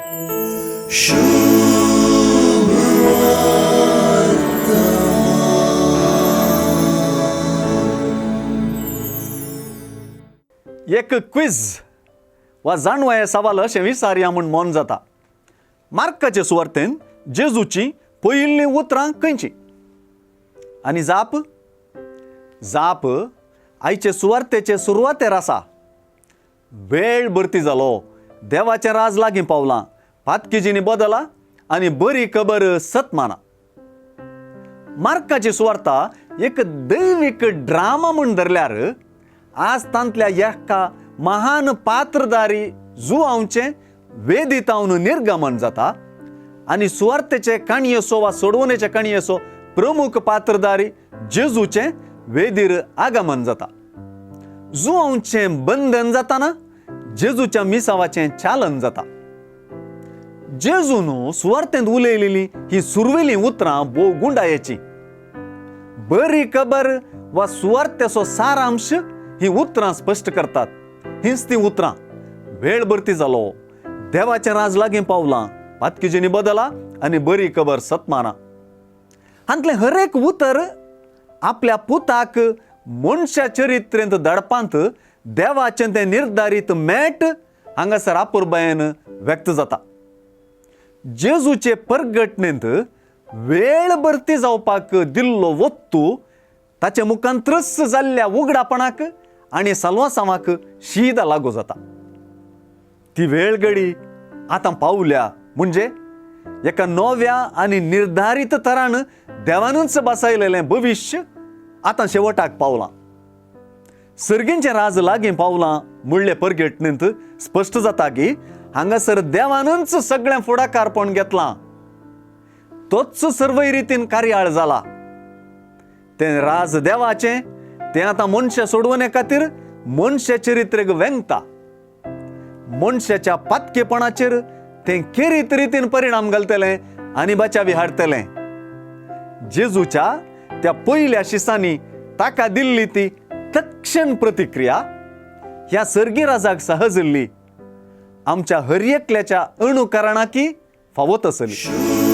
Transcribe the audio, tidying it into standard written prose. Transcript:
एक क्विज वा जाणवाये सवाल अशें विचारया म्हूण मन जाता. मार्काचे सुवार्तेन जेजूची पयिल्लीं उतरां खंयचीं? आनी जाप जाप आयचे सुवार्तेचे सुरवातेर आसा. वेळ भरती जालो, देवाचें राज लागीं पावलां, पातकीजींनी बदला आनी बरी खबर सतमाना. मार्काची सुवार्ता एक दैवीक ड्रामा म्हूण धरल्यार आज तांतल्या एका महान पात्रदारी जुवांवचें वेदितावन निर्गमन जाता आनी सुवार्तेचे काणयेचो वा सोडवणेचे काणयेचो प्रमुख पात्रदारी जेजूचें वेदीर आगमन जाता. जुवांवचें बंधन जाताना जेजूच्या मिसावाचें चालन जाता. जेजून सुवार्तेंत उलयलेली ही सुरवेली उतरां भोव गुंडायेची. बरी खबर वा सुवार्तेचो सारांश ही उतरां स्पश्ट करतात. हींच ती उतरां. वेळ भरती जालो, देवाचें राज लागीं पावलां, पातकीजींनी बदला आनी बरी खबर सतमाना. हांतलें हर एक उतर आपल्या पुताक मनशा चरित्रेंत धाडपांत देवाचें तें निर्धारीत मेट हांगासर आपुरबायेन व्यक्त जाता. जेजूचे परगटणेंत वेळ भरती जावपाक दिल्लो वत्तू ताचे मुखान त्रस जाल्ल्या उगडापणाक आनी साल्वासांवाक शीदा लागू जाता. ती वेळ घडी आतां पावल्या म्हणजे एका नव्या आनी निर्धारीत तरान देवानूच बसायलेलें भविश्य आतां शेवटाक पावलां. सर्गींचें राज लागीं पावलां म्हणले परगटणेंत स्पश्ट जाता की हांगासर देवानूच सगळें फुडाकारपण घेतलां, तोच सर्वय रितीन कार्याळ जाला. तें राज देवाचें, तें आतां मनशा सोडवणे खातीर मनशा चरित्रेक वेंगता. मनशाच्या पातकेपणाचेर तें खेरीत रितीन परिणाम घालतलें आनी बचावी हाडटलें. जेजूच्या त्या पयल्या शिसांनी ताका दिल्ली ती तक्षण प्रतिक्रिया ह्या सर्गी राजाक सहजिल्ली आमच्या हर एकल्याच्या अणुकरणाकी फावत आसली.